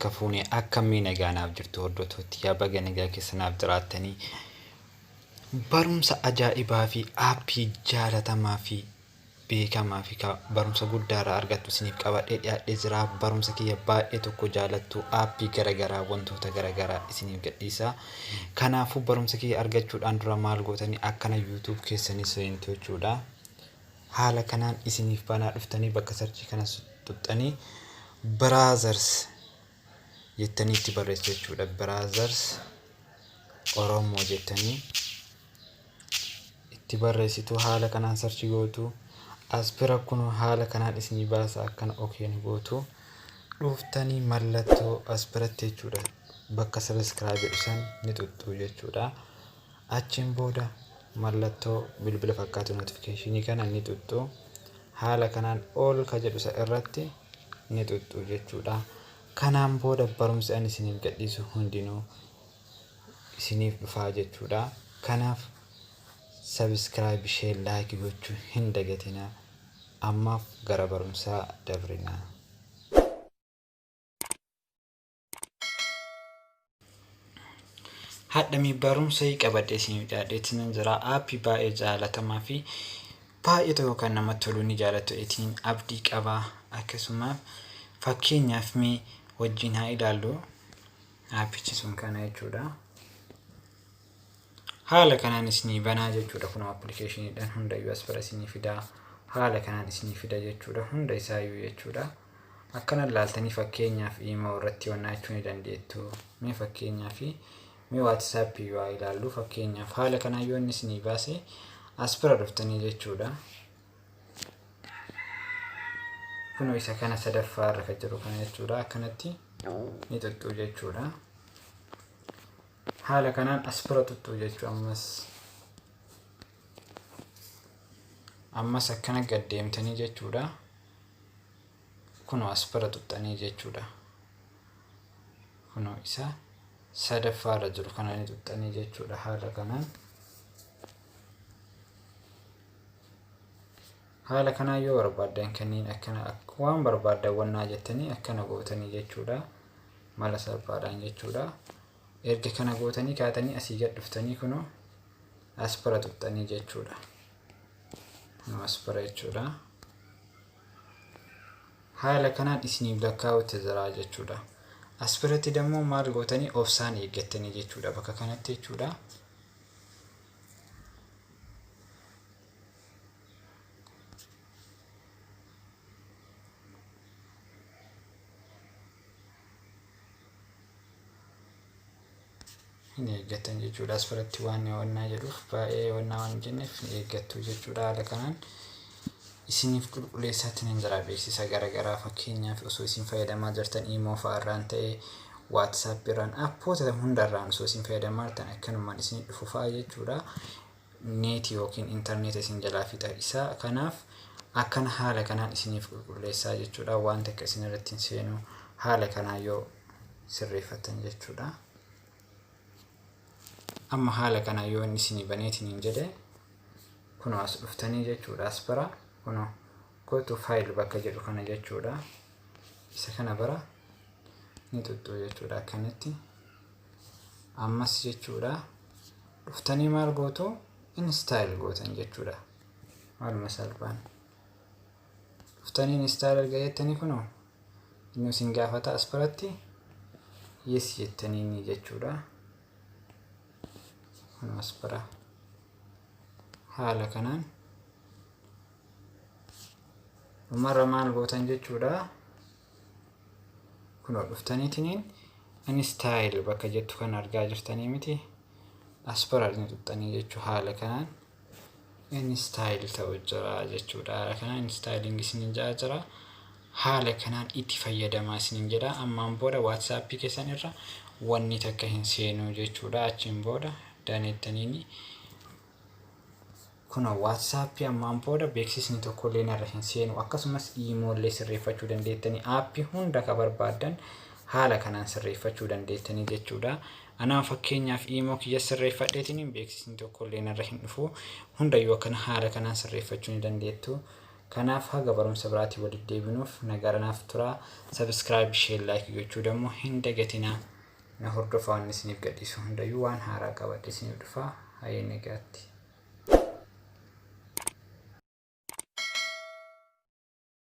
Harka fuunee akkamii nagaa naaf jirtu hordoftooti yaa baga nagaa keessa naaf jiraattanii barumsa ajaa'ibaa fi aappii jaalatamaa fi beekamaa fi barumsa guddaa irraa argattu isiniif qabadhee dhiyaadhee jira. Barumsa kiyya baay'ee tokko jaalattu aappii garaagaraa wantoota garaagaraa isiniif gadhiisa. Kanaafuu barumsa kiyya argachuudhaan dura maal gootanii akkana YouTube keessanii seentu jechuudha. Haala kanaan isiniif banaa dhuftanii bakka sarchii kana tuqxanii Brothers jettanii itti barreessu jechuudha. Brothers Oromoo jettanii itti barreessitu, haala kanaan sarchi gootu. As bira kun haala kanaan isinii baasa, akkana okeen gootu. Dhuftanii mallattoo as biratti jechuudha. Bakka subscribe jedhu san ni tuqxu jechuudha. Achiin booda mallattoo bilbila fakkaatu notification kana ni tuqxu. Haala kanaan all ka jedhu isa irratti ni tuqxu jechuudha. Kanaan booda barumsi ani isiniif gadhiisu hundinuu isiniif dhufaa jechuudha. Kanaaf subscribe, share, like gochuu hin dagatinaa. Ammaaf gara barumsaa dabrinaa. Hadhami barumsa qabadhee isiniif dhiyaadheetiin jira. Aappii baay'ee jaalatamaa fi baay'ee tokko kan namatti tolu ni jaalattu eetiin abdii qaba. Akkasuma fakkeenyaaf mee wajjin haa ilaallu. Aappichi sun kana jechuudha. Haala kanaan isinii banaa jechuudha. Kun appilikeeshiniidhaan hundayyuu as bira isinii fidaa. Haala kanaan isinii fida jechuudha. Hunda isaayyuu jechuudha. Akkana ilaaltanii fakkeenyaaf imo irratti wannaa jechuu ni dandeettu. Mee fakkeenyaaf mee WhatsApp yoo haa ilaallu, fakkeenyaaf haala kanaan yoo inni isinii baase as bira dhuftanii jechuudha. Kunoo isa kana sadaffaa irra kan jiru kana jechuudha. Akkanatti ni xuxxuu jechuudha. Haala kanaan as bira xuxxuu jechuu, ammas ammas akkana gad deemtanii jechuudha. Kunoo as bira xuxxanii jechuudha. Kunoo isa sadaffaa irra jiru kana ni xuxxanii jechuudha haala kanaan. Haala kanaan yoo barbaaddan kanneen akkana waan barbaaddan wannaa jettanii akkana gootanii jechuudha. Mala salphaadhaan jechuudha. Erga kana gootanii kaatanii asii gad dhuftanii kunoo as bira xuxxanii jechuudha. Kunoo as bira jechuudha. Haala kanaan isiniif lakkaa'utti jira jechuudha. As biratti dammoo maal gootanii obsaan eeggattanii jechuudha bakka kanatti jechuudha. Hin eeggattan jechuudha. As biratti waan wannaa jedhuuf baay'ee wannaa waan jenneef hin eeggattu jechuudha. Haala kanaan isiniif qulqulleessaatti nan jira. Beeksisa garaagaraa fakkeenyaaf osoo isin fayyadamaa jirtan imo fa'aa irraan ta'e, WhatsApp irraan, appoota hundarraan osoo isin fayyadamaa jirtan akkanumaan isin dhufu fa'aa jechuudha. Neetii yookiin intarneeta isin jalaa fixa isa kanaaf akkana haala kanaan isiniif qulqulleessaa jechuudha. Waan takka isin irratti hin seenu haala kanaan yoo sirreeffattan jechuudha. Amma haala kanaan yoo inni isinii baneetiin hin jedhe, kunoo as dhuftanii jechuudha. As bara kunoo go to file bakka jedhu kana jechuudha. Isa kana bara ni xuxxuu jechuudha akkanatti. Ammas jechuudha dhuftanii maal gootu? Install gootan jechuudha. Maaluma salphaan dhuftanii install erga jettanii, kunoo inni isin gaafata. As biratti yes jettanii ni jechuudha. Kunoo as bira haala kanaan dhumarra maal gootan jechuudha? Kunoo dhuftaniitiniin install bakka jettu kan argaa jirtanii miti, as bira ni xuxxanii jechuu. Haala kanaan install ta'u jira jechuudha. Haala kanaan installing isinin jaa jira. Haala kanaan itti fayyadamaa isinin jedha. Ammaan booda WhatsAppii keessan irra wanni takka hin seenuu jechuudha. Achiin booda daneettaniini kunoo WhatsAppii ammaan booda beeksisni tokkollee narra hin seenu. Akkasumas iimoollee sirreeffachuu dandeettanii, aappii hunda ka barbaaddan haala kanaan sirreeffachuu dandeettanii jechuudha. Anaan fakkeenyaaf iimoo kiyya sirreeffadheetiin beeksisni tokkollee narra hin dhufu. Hundayyuu akkana haala kanaan sirreeffachuu ni dandeettu. Kanaaf haga barumsa biraatii walitti deebinuuf nagaadhaan turaa. Subscribe, share, like gochuu dammoo hin dagatinaa. Na hordofaa, waan isiniif gadhiisu hundayyuu waan haaraa qabadhe isiniif dhufaa. Hayyee, nagaatti.